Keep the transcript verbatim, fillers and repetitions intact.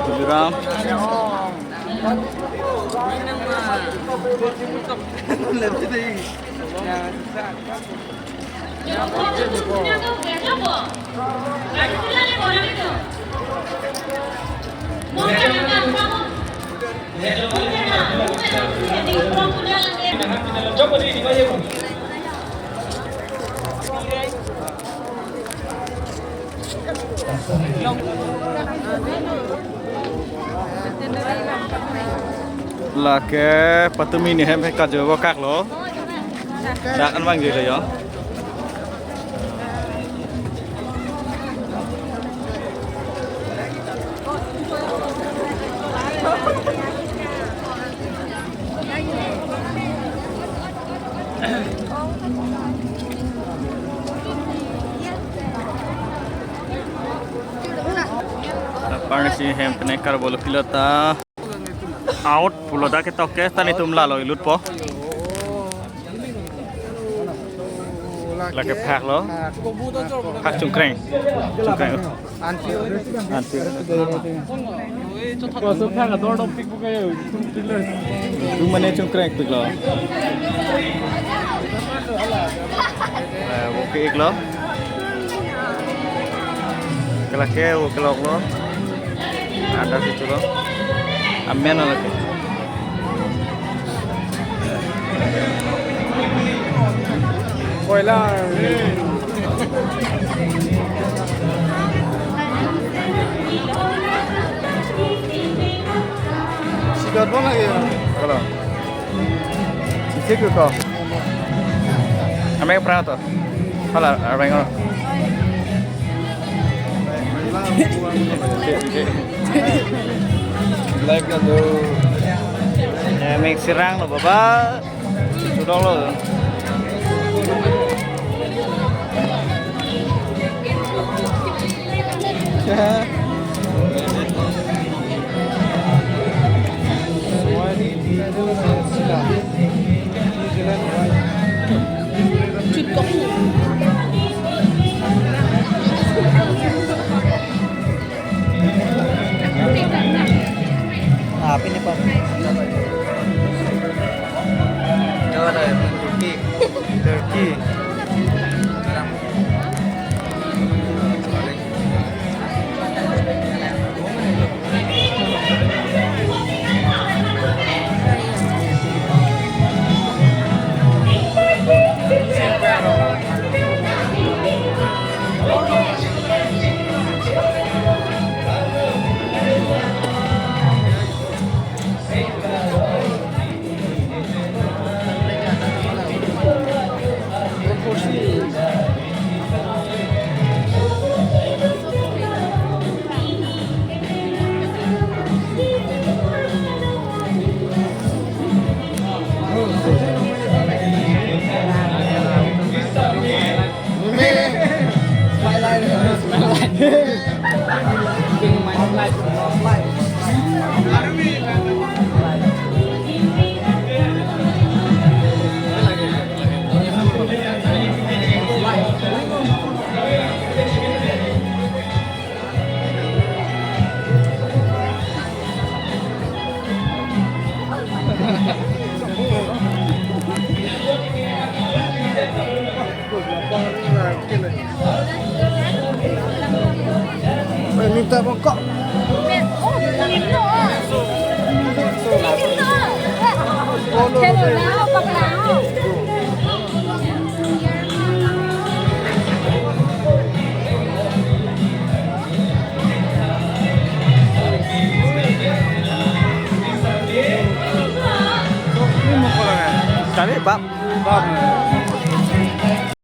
Tuliram. Lake patumi ni hem he kajo bo kak lo. Dak an vang jilo yo. Parsi hem kene karbolo pilota. Out pulo dak ketok ke tani tum lalo ilut po. Lake phak lo. Phak chungkreng. Chungkreng. Anti. Anti. Tum mane chungkreng pik lo. Eh, wo ke-ik lo. Kelak ke wo kelok lo. Ada situ lo. Amen lo ke. Koila. Sikat mana ya? Kalau. Sisik ko. Ame pernah to? Hala, arweng. Live kan tu. Ya, mek sirang lo, Baba. Sudah lo. Ah, apa ini, Pak? Turkey. Turkey. Minta bongkok. Kami bab. Bab.